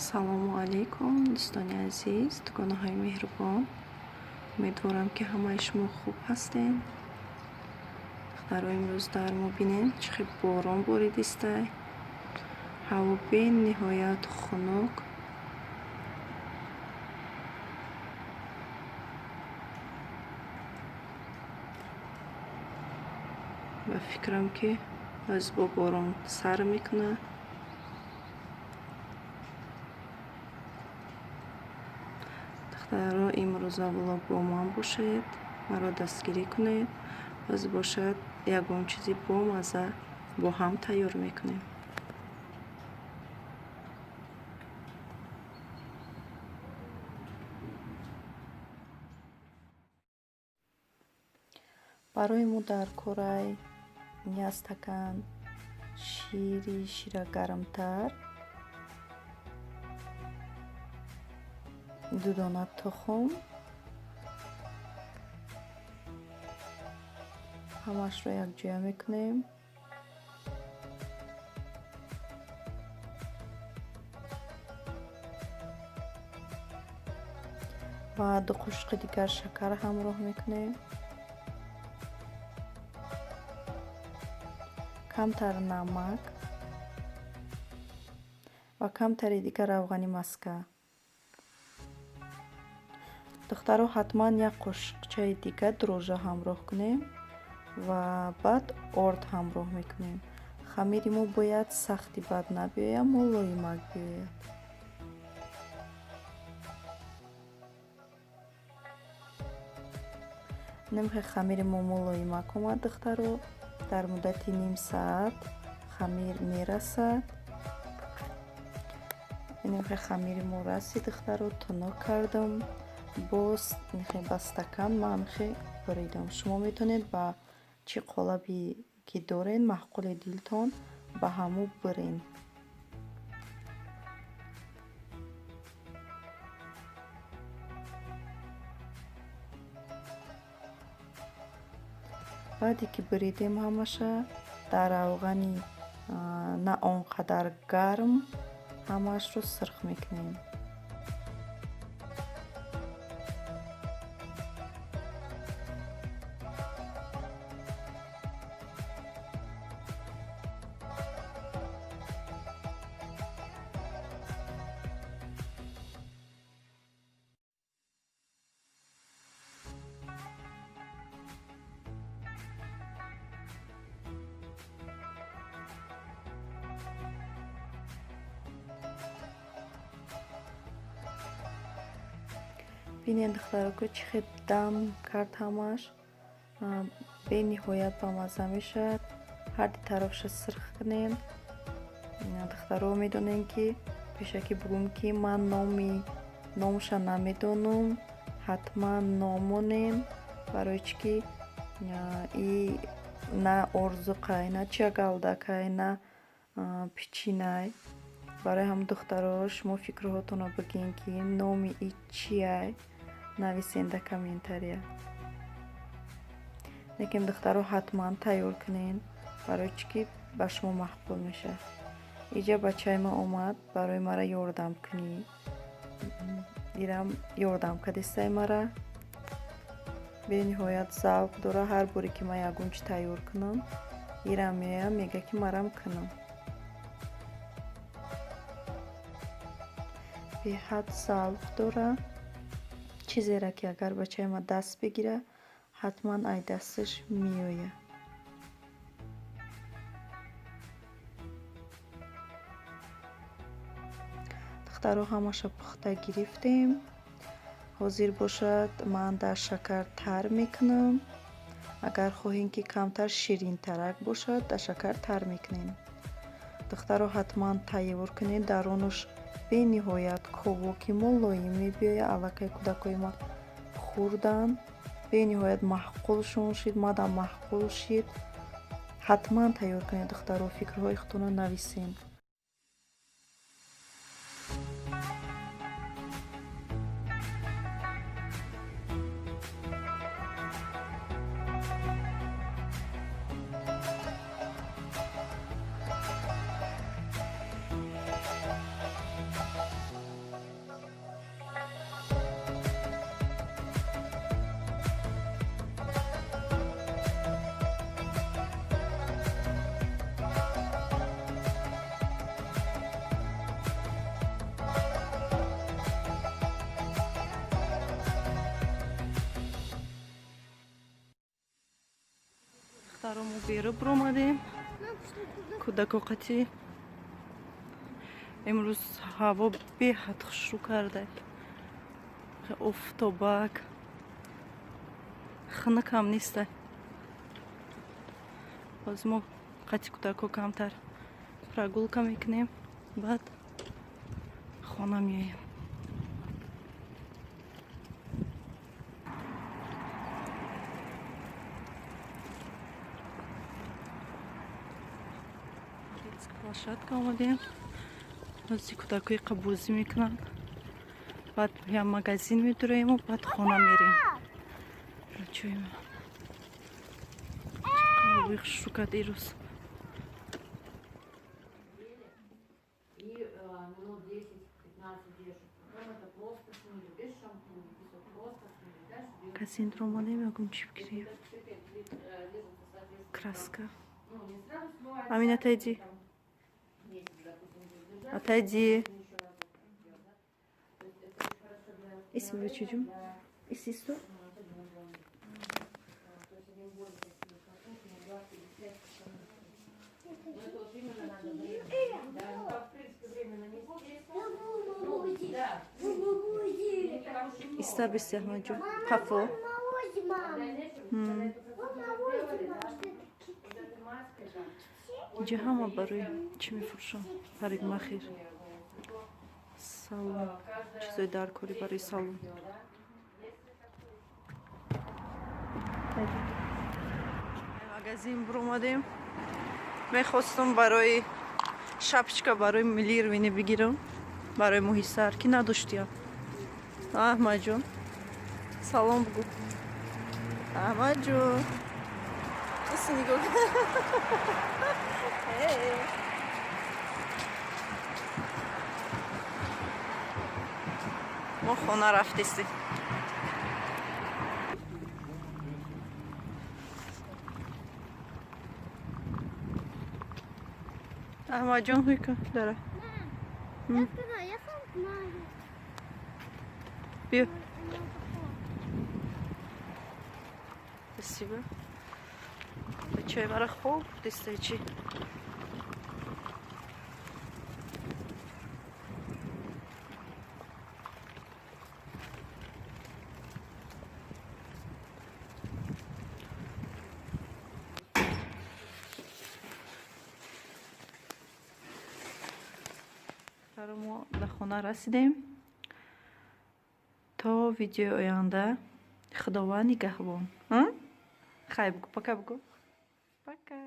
Салому алайкум, дӯстони азиз, дугонаҳои меҳрубон. Умедворам, ки ҳамаи шумо хуб ҳастед. Духтаро, имрӯз дар мо бинем, чӣ хел борон боридистай. Ҳаво бениҳоят хунук. Ба фикрам, ки боз бо борон сар мекунад. Духтаро, имрӯза влог бо ман бошед, маро дастгирӣ кунед. Боз бошад, ягон чизи бомазза бо ҳам тайёр мекунем. Барои мо дар корай як стакан шири шира гармтар, 2 дона тухм, ҳамашро якҷоя мекунем. Ва 2 қошуқи дигар шакар ҳамроҳ мекунем. Камтар намак ва камтари дигар равғани маска. Духтаро, ҳатман як қошуқчаи дигар дрожжа ҳамроҳ кунем ва баъд орд ҳамроҳ мекунем. Хамири мо бояд сахти бад набиёяд, мулоимак биёяд. Немхе хамири мо мулоимак омад, духтаро. Дар муддати ним саат хамир мерасад. Немхе хамири мо расид, духтаро, тунук кардам. Боз нехе ба стакан ман хе буридам. Шумо метавонед ба чӣ қолабе ки доред, маъқули дилтон, ба ҳаму бирен. Баъде ки буридем ҳамаша, дар равғани на он қадар гарм ҳамаашро сирх мекунем. Бинед, духтароко, чӣ хел дам кард ҳамаш. Бениҳоят бамазза мешавад. Ҳар ди тарафша сирх кунем. Духтаро, медонем, ки пешакӣ бугум, ки ман номша намедонам, ҳатман номонем, барои чӣ ки и на орзуқай, на чагалдакай, на печенье. Барои ҳам, духтаро, шумо фикрҳотонро бигӯед, ки номи и чиай, нависен дар комментария. Лекин, духтаро, ҳатман тайёр кунед, барои чӣ ки ба шумо маъқул мешавад. Иҷа бачаи ман омад барои мара ёрдам кунӣ. Ирам ёрдам кардистай мара. Бениҳоят завқ дора. Ҳар боре ки ман ягон чӣ тайёр кунам, ирам меояд, мегӯяд, ки марам кунам. Беҳад завқ дора. Чизеро ки агар бачаи ман даст бигирад, ҳатман ай дасташ меояд. Духтаро, ҳамаша пухта гирифтем. Ҳозир бошад, ман дар шакар тар мекунам. Агар хоҳем, ки камтар ширинтарак бошад, дар шакар тар мекунем. Духтаро, ҳатман тайёр кунед. Дарунаш бениҳоят ковоки мулоим мебиёяд. Аллакай кӯдакҳои ман хӯрданд, бениҳоят маъқулшон шид, мадам маъқул шид. Ҳатман тайёр кунед, духтаро, фикрҳои худтонро нависен. Духтаро мо беру биромадем. Кӯдако қатӣ. Имрӯз ҳаво беҳад хушрӯ карда. Офтобак. Хунукам неста. Боз мо қати кӯдако камтар прогулка мекунем, баъд хона меоем. Площадка омадем. Ҳозир кӯдакҳои бозӣ мекунанд. Баъд як магазин медураему, баъд хона мерем. Бачаҳои ман. Чӣ хушрӯ кард ирӯз. И минут 10-15 держит. Потом это просто смыли, без шампуня, без вот просто смыли. Дальше берем Магазин омадем, ягон чӣ бигирем. этот цвет держится, соответственно, Краска. ну, не сразу смывается, Амин, отойди. там месяц, допустим, будет держаться, Отойди. можно еще раз это сделать, да? То есть это очень хорошо для Иси, бачаҷон. для, Иси, исто. ну, особенно для то есть один более такие шампунь, на 2,50. Но это вот именно надо время. Да, ну, как, в принципе, время на него есть. Ну, да. Не так уж и много. Иста бисти, Аҳмадҷон. Қафо. Вот этой маской, да. Инҷа ҳама барои чӣ мефурӯшанд? Парикмахер. Салон. Чизои даркорӣ барои салон. Магазин биромадем. Мехостам барои шапочка барои милирвини бигирам. Барои моҳи сар ки надоштиям. Аҳмадҷон. Салом бугӯ. Аҳмадҷон. Иси нигоҳ. Эй. Мо хона рафтистем. Аҳмадҷон ҳуй кун дара. Я сказала, я сам знаю. Биё. Спасибо. Бачаи мара хоб дистаи чӣ? Духтаро мо ба хона расидем. То видеои оянда Худованд нигаҳбон. Хай бугӯ, пока бугӯ. Пока.